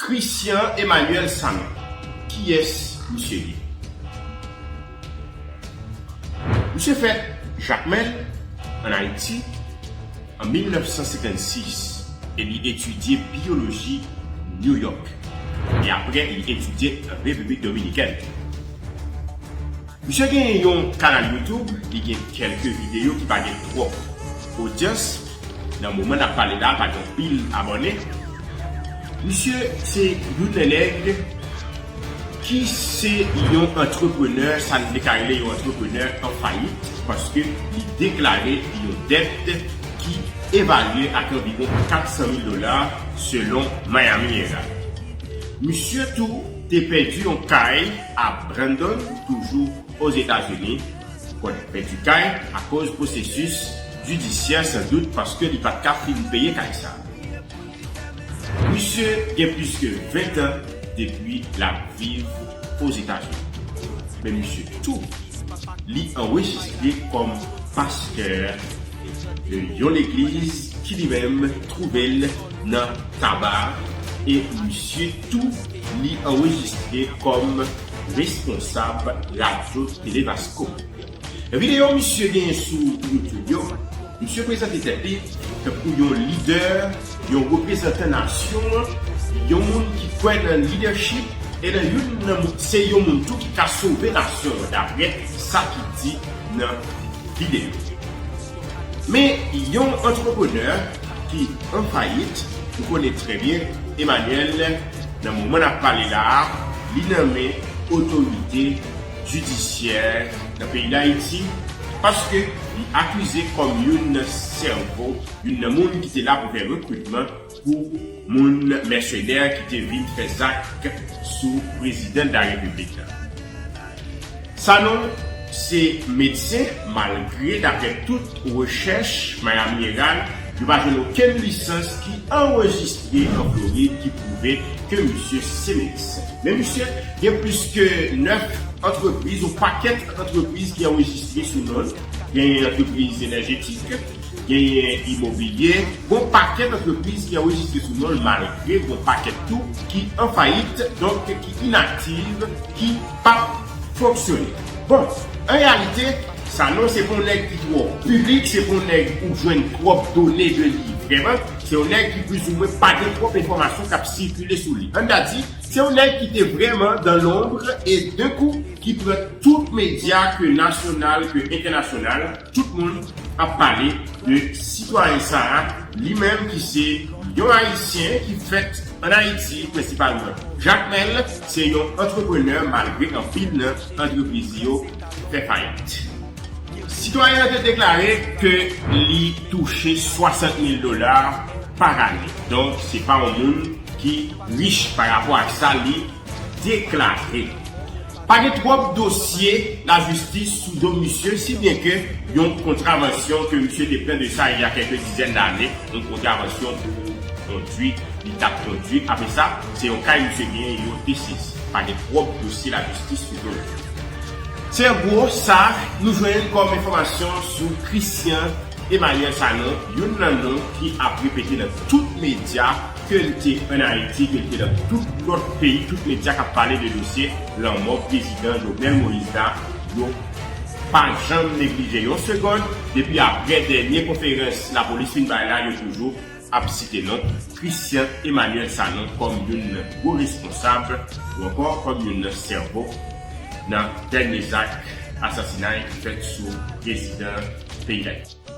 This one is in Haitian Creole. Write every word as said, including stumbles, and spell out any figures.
Christian Emmanuel Sanon, kiyès misye ye? Misye fèt Jakmèl, ann Ayiti, an mil nèf san senkannsis, e li etidye biyoloji New York. E apre, li etidye Repiblik Dominikèn. Misye genyen yon kanal YouTube, li gen kèlke videyo ki pa gen twòp odyans. Nan moman n ap pale la, pa gen anpil abòne. Misye se youn nan nèg ki se yon antreprenè, sa n te ka rele yon antreprenè an fayit, paske li deklare yon dèt ki evalye ak anviwon kat san mil dola, selon Miami Herald. Misye tou te pèdi yon kay a Brandon, toujou Ozetazini, kote pèdi kay akoz pwosesis jidisyè, sandout paske li pa t ka fin peye kay sa. Misye gen plis ke ven tan depi l ap viv Ozetazini. Men misye tou, li anrejistre kòm pastè yon legliz ki li menm twouve l nan Taba, e misye tou, li anrejistre kòm responsab radyo Televasco. Videyo misye genyen sou YouTube yo, misye prezante tèt li tankou yon lidè, yon reprezantan nasyon an, yon moun ki kwè nan lidèchip, e nan youn nan mo-, se yon moun tou ki ka sove nasyon an, daprè sa ki di nan videyo. Men yon antreprenè ki an fayit, nou konnen trè byen, Emmanuel, nan moman n ap pale la a, li nan men otorite jidisyè nan peyi Dayiti, paske li akize kòm youn nan sèvo, youn nan moun ki te la pou fè rekritman pou moun mèsenè ki te vin fè zak sou prezidan de la repiblik la. Sanon se medsen, malgre, daprè tout rechèch Miami Herald, yo pa jwenn okenn lisans ki anrejistre an Florid ki pwouve ke misye se medsen. Men misye gen plis ke nèf antrepriz, yon pakèt antrepriz ki anrejistre sou non l. Genyen antrepriz enèjetik, genyen imobilye, gon pakèt antrepriz ki anrejistre sou non l, malgre gon pakèt tou ki an fayit, donk ki inaktif, ki p ap fonksyone. Bon, an reyalite, Sanon se pa yon nèg ki twò piblik, se pa yon nèg ou jwenn twòp done de li vrèman, se yon nèg ki plizoumwen pa gen twòp enfòmasyon k ap sikile sou li. Ann ta di, se yon nèg ki te vrèman dans l'ombre e d'un coup ki pran tout medya ke nasyonal ke entènasyonal, tout moun ap pale de sitwayen sa a, li menm ki se yon Ayisyen ki fèt an Ayiti, prensipalman Jakmèl, se yon antreprenè malgre anpil nan antrepriz yo fè fayit. Sitwayen an te deklare ke li touche swasant mil dola pa ane. Donk, se pa yon moun ki rich pa rapò ak sa li deklare. Pa gen twòp dosye lajistis sou do misye, si byen ke yon kontravansyon ke misye te pran de sa il y a quelques dizaines d'années, yon kontravansyon pou kondwi li t ap kondwi. Apre sa, se yon kay misye genyen yo te sezi. Pa gen twòp dosye lajistis sou do l. Se an gwo sa nou jwenn kòm enfòmasyon sou Christian Emmanuel Sanon, youn nan non ki ap repete nan tout medya, ke l te ann Ayiti, ke l te nan tout lòt peyi, tout medya k ap pale de dosye lanmò prezidan Jovenel Moïse la, yo pa janm neglije yon segonn. Depi apre dènye konferans lapolis fin bay la, yo toujou ap site non Christian Emmanuel Sanon kòm youn nan gwo responsab ou ankò kòm youn nan sèvo nan dènye zak asasinay ki fèt sou prezidan peyi Dayiti.